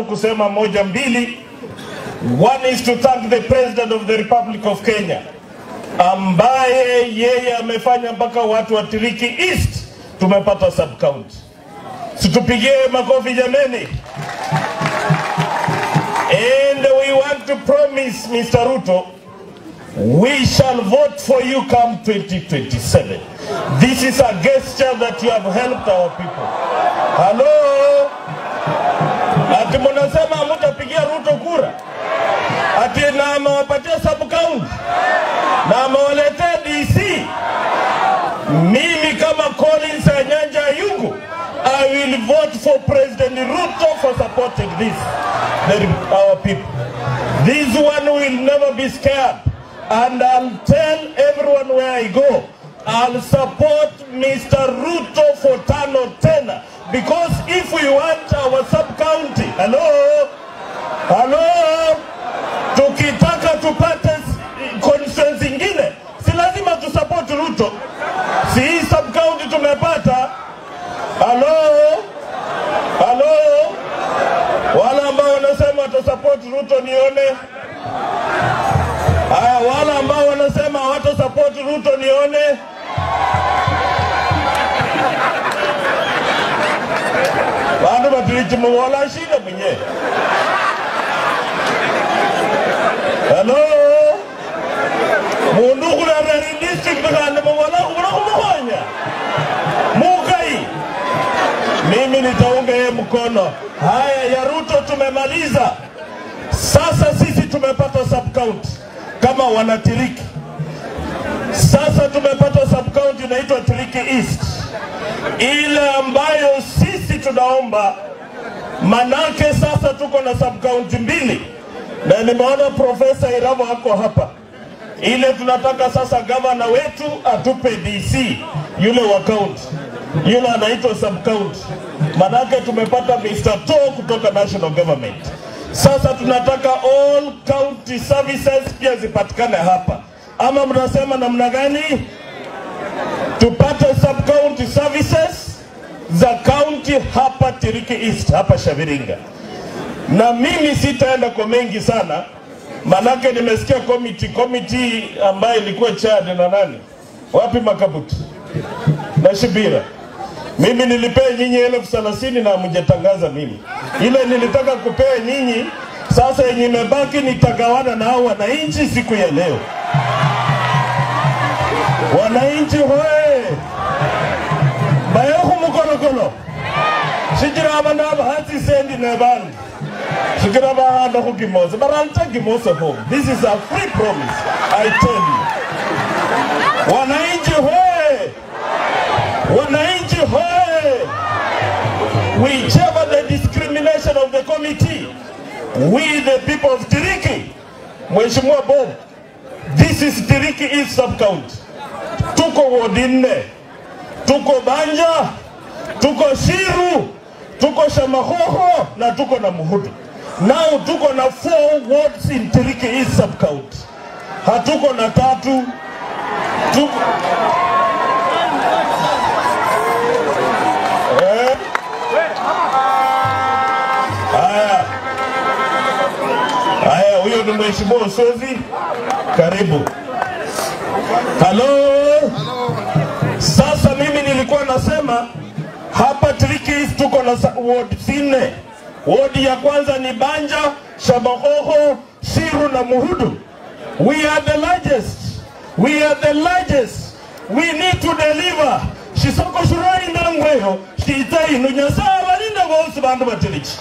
Kusema moja mbili. One is to thank the President of the Republic of Kenya ambaye yeye amefanya mpaka watu wa Tiriki East tumepata sub county. Situpigie makofi jameni. And we want to promise Mr. Ruto, we shall vote for you come 2027. This is a gesture that you have helped our people. Hello? Ati mnasema hamtapigia Ruto kura? Ati na amewapatia sub county na amewaletea DC. Mimi kama Collins Anyanja Ayungu, I will vote for President Ruto for supporting this, our people. This one will never be scared. And I'll tell everyone where I go, I'll support Mr. Ruto for tano tena. Because if we want our sub-county, hello, hello, tukitaka tupate constituency ingine, si lazima tu support Ruto. Si hii sub-county tumepata, hello, hello, wala ambao wanasema watasupport Ruto nione. Haya, wala ambao wanasema hawatasupport Ruto nione. Bandu batiriki muwola shida mwenye. Hello. Mundu kurarari district kandi muwola kubura kumuhonya. Mukai. Mimi nitaunga yeye mkono. Haya ya Ruto tumemaliza. Sasa sisi tumepata sub county kama wanatiriki. Sasa tumepata sub county inaitwa Tiriki East. Ile ambayo sisi tunaomba, manake sasa tuko na sub county mbili. Na nimeona Professor Iravo ako hapa. Ile tunataka sasa governor wetu atupe DC yule wa county. Yule anaitwa sub county. Manake tumepata Mr. To kutoka national government. Sasa tunataka all county services pia zipatikane hapa. Ama mnasema namna gani? Tupate sub county services za county hapa Tiriki East, hapa Shaviringa. Na mimi sitaenda kwa mengi sana, manake nimesikia committee ambayo ilikuwa chaired na nani? Wapi Makabuti? Na Shibira. Mimi nilipea nyinyi 30,000 na mjetangaza mimi. Ile nilitaka kupea nyinyi, sasa yenye imebaki nitagawana na hao wananchi siku ya leo. Wananchi hoe! Bayoku mukolokolo. Shijira abana hati sendi na bandi. Shijira bahanda kukimoza. But I'll take Gimosa home. This is a free promise, I tell you. Wananchi hoe! Wananchi hoe! Whichever the discrimination of the committee, we the people of Tiriki, Mheshimiwa Bob, this is Tiriki East sub-county. Tuko ward nne, tuko Banja, tuko Shiru, tuko Shamahoho na tuko na Muhudu. Now tuko na 4 wards in Tiriki East sub-county. Hatuko na 3. Tuko Haya, huyo ni Mheshimiwa Usozi. Karibu. Hello. Sasa mimi nilikuwa nasema hapa Tiriki East tuko na ward 4. Ward ya kwanza ni Banja, Shabahoho, Shiru na Muhudu. We are the largest. We are the largest. We need to deliver. Shisoko shurai ndangweyo, shiita inu nyasaye walinda wose bandu batiriki.